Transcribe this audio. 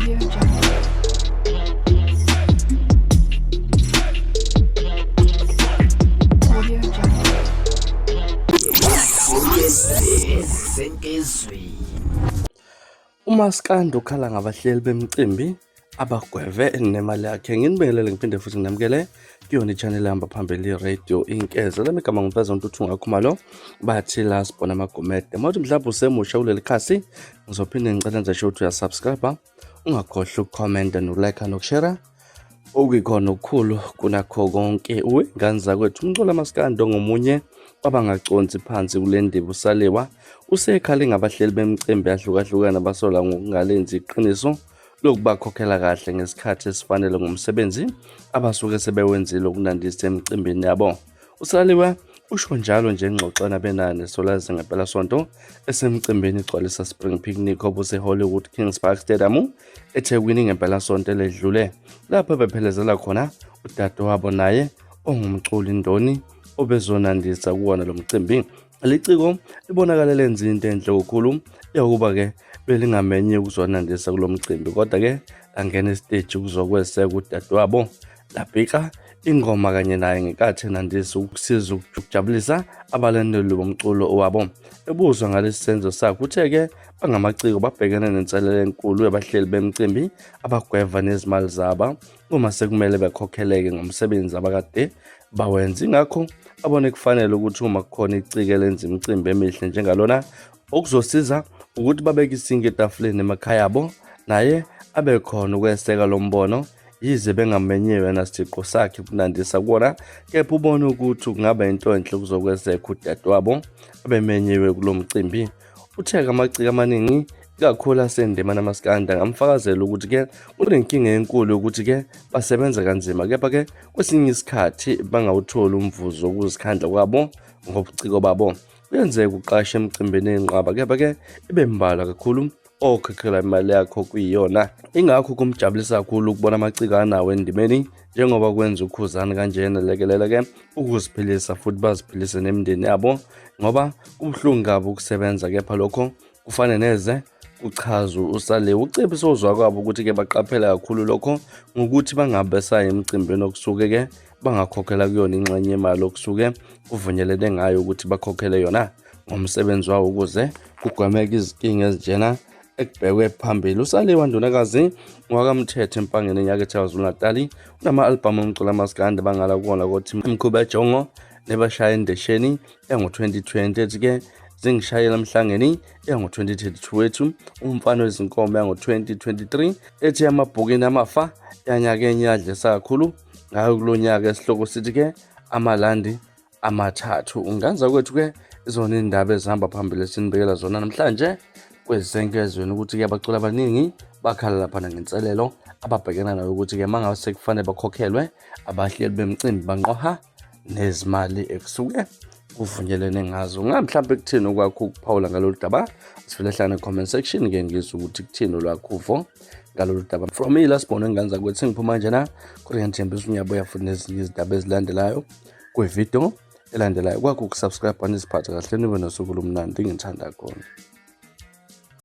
Audio Jungle. Audio Jungle. Umaskandi ukhala ngabahleli bemicimbi abagweve nemali yakhe. Nginibingelele ngiphinde futhi nginamukele kuyona i-channel ehamba phambili i-radio Inkeza. Lami igama ngimfeza uNtuthu Khumalo bathi la sibona amagumede. Mawuthi mhlawumbe usemusha kuleli khasi ngizophinde ngicela nje sho ukuthi uyasubscribe, ungakhohlwa ukucomment nokulike nokushare okuyikhona okukhulu kunakho konke. Uwengane zakwethu umculo amaskandi ongomunye wabangaconsi phansi kule ndiba usaliwa usekhale ngabahleli bemicimbi ahlukahlukene abasola ngokungalenzi iqiniso lokubakhokhela kahle ngesikhathi esifanele ngomsebenzi abasuke sebewenzile ukunandisa emicimbini yabo. Usaliwa usho njalo nje engxoxweni abenayo neSolwazi Ngempelasonto esemcimbini igcwalisa Spring Picnic obuse-Hollywood Kings Park Stadium eThekwini ngempelasonto eledlule lapho bephelezela khona udadewabo naye ongumculi Ndoni obezonandisa kuwona lo mcimbi. Liciko libonakale lenza into enhle kakhulu yokuba-ke belingamenye ukuzonandisa kulo mcimbi kodwa-ke langena esiteji ukuzokweseka udadewabo labhika ingoma kanye naye ngenkathi enandisa ukusiza ukujabulisa abalandeli bomculo wabo. Ebuzwa ngalesi senzo sakhe uthe-ke bangamaciko babhekene nenselelo enkulu yabahleli bemicimbi abagweva nezimali zaba uma sekumele bekhokheleke ngomsebenzi abakade bawenza. Ingakho abone kufanele ukuthi uma kukhona iciko elenza imicimbi emihle njengalona okuzosiza ukuthi babeke isinki etafuleni emakhaya abo naye abe khona ukweseka lo mbono yize bengamenyiwe nasiqo sakhe ukunandisa kuwona kepha ubone ukuthi kungaba into enhle ukuzokweseka udadewabo abemenyiwe kulo mcimbi. Uthe-ke amaciko amaningi ikakhulu asendimana maskandi angamfakazela ukuthi-ke kunenkinga enkulu yokuthi-ke basebenza kanzima kepha-ke kwesinye isikhathi bangawutholi umvuzo wokuzikhandla kwabo ngobuciko babo. Kuyenzeka uqashe emcimbini eyinqwaba kepha-ke ibe mbalwa kakhulu okhokhela imali yakho kuyiyona. Ingakho kumjabulisa kakhulu ukubona amaciko anawo endimeni njengoba kwenza uKhuzani kanjena lekelela-ke ukuziphilisa futhi baziphilise nemindeni yabo ngoba kubuhlungu kabi ukusebenza kepha lokho kufane neze kuchaza uSale. Ucephi sozwa kwabo ukuthi-ke baqaphela kakhulu lokho ngokuthi bangabe besaya emcimbini okusuke-ke bangakhokhela kuyona ingxenye yemali okusuke kuvunyelene ngayo ukuthi bakhokhele yona ngomsebenzi wawo ukuze kugwemeke izinkinga ezinjena ekubhekwe phambili. USaliwa Ndunakazi ngowakaMthetho eMpangeni enyakethe KwaZulu-Natali unama-albhamu omculo amaskandi bangala kuwona kothi Imikhuba Ejongo nebashaya endesheni yango-2020 ethi-ke zingishayela emhlangeni yango-2022 wethu umfana wezinkomo yango-2023 ethi amabhukini amafa yanyakenye yadlisa kakhulu ngayo kulo nyaka esihloko sithi-ke amalandi amathathu. Unganza kwethu-ke izona iy'ndaba ezihamba phambili esinibekela zona namhlanje kwezenke ezweni ukuthi-ke abaculi abaningi bakhala laphana ngenselelo ababhekena nayo ukuthi-ke uma ngabe sekufanele bakhokhelwe abahleli bemicimbi banqoha nezimali ekusuke kuvunyelene ngazo. Unga mhlawumbe kuthini okwakho ukuphawula ngalolu daba? Sivele hlangane comment section ke ngizwe ukuthi kuthini olwakho uvo ngalolu daba. From me la sibone nganza kwethu ngiphuma njena kodwa ngiyethembisa unyabuya futhi nezinye izindaba ezilandelayo kwividiyo elandelayo. Kwakho ukusubscribe niziphathe kahle nibe nosuku olumnandi ngithanda khona.